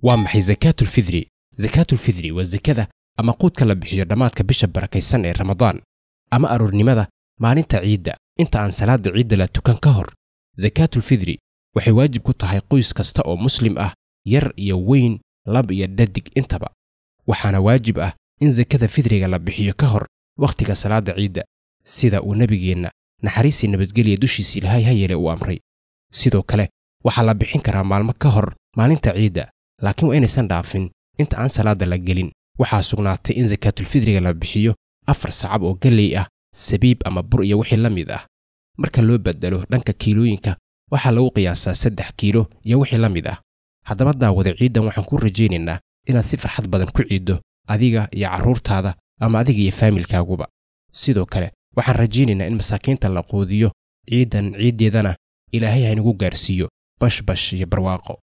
Waa maxay sakaatulfidri? Sakaatulfidri waa sakada ama quudka la bixiyo dhammaadka bisha barakaysan ee Ramadaan ama aroornimada maalinta ciidda inta aan salaada ciidda la tukan ka hor. Sakaatulfidri waxay waajib ku tahay qoys kasta oo muslim ah, yar iyo weyn, lab iyo dhadig intaba. Waxaana waajib ah in sakada fidriga la bixiyo ka hor wakhtiga salaada ciidda, sida uu nebigeenna naxariisii nabadgelya dushiisa Ilaahay ha yeele uu amray. Sidoo kale waxaa la bixin karaa maalmo ka hor maalinta ciidda, laakiin waa inaysan dhaafin inta aan salaada la gelin. Waxaa sugnaatay in sakaatulfidriga la bixiyo 4 sacab oo galley ah, sabiib ama bur iyo wixii la mid ah. Marka loo bedelo dhanka kiilooyinka, waxaa lagu qiyaasaa 3 kiilo iyo wixii la mid ah. Haddaba daawada, ciiddan waxaan ku rajaynaynaa inaad si farxad badan ku ciiddo, adiga iyo carruurtaada ama adiga iyo faamilkaaguba. Sidoo kale waxaan rajaynaynaa in masaakiinta la quudiyo ciiddan, ciiddeedana Ilaahay haynagu gaarsiiyo bashbash iyo barwaaqo.